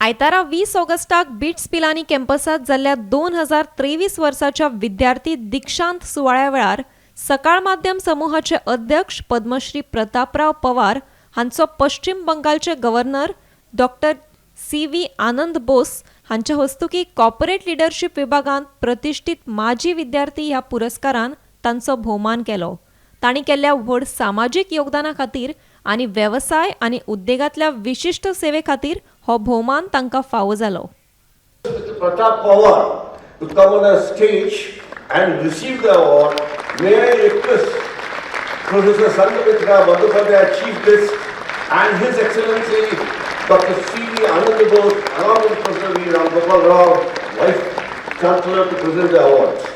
आयतारा 20 ऑगस्टाक बिट्स पिलानी कॅम्पसात जाल्ल्या 2023 वर्साच्या विद्यार्थी दीक्षांत सुवाळ्या वेळार सकाळ माध्यम समुहाचे अध्यक्ष पद्मश्री प्रतापराव पवार हांचो पश्चिम बंगालचे गव्हर्नर डॉक्टर सी व्ही आनंद बोस हांच्या हस्तुकी कॉर्पोरेट लिडरशीप विभागांत प्रतिश्ठीत माजी विद्यार्थी ह्या पुरस्कारान तांचो भोवमान केलो. तांणी केल्ल्या व्हड सामाजीक योगदाना खातीर आनी वेवसाय आनी उद्देगांतल्या विशिश्ट सेवे खातीर हो भोवमान तांकां फावो जालो. Mr. Pratap Pawar to come on the stage and receive the award. May I request Professor Sanghamitra Bandyopadhyay, Chief Guest, and His Excellency Dr. C. V. Anand Bose, along with Professor V. Ram Gopal Rao, Vice Chancellor, to present the awards.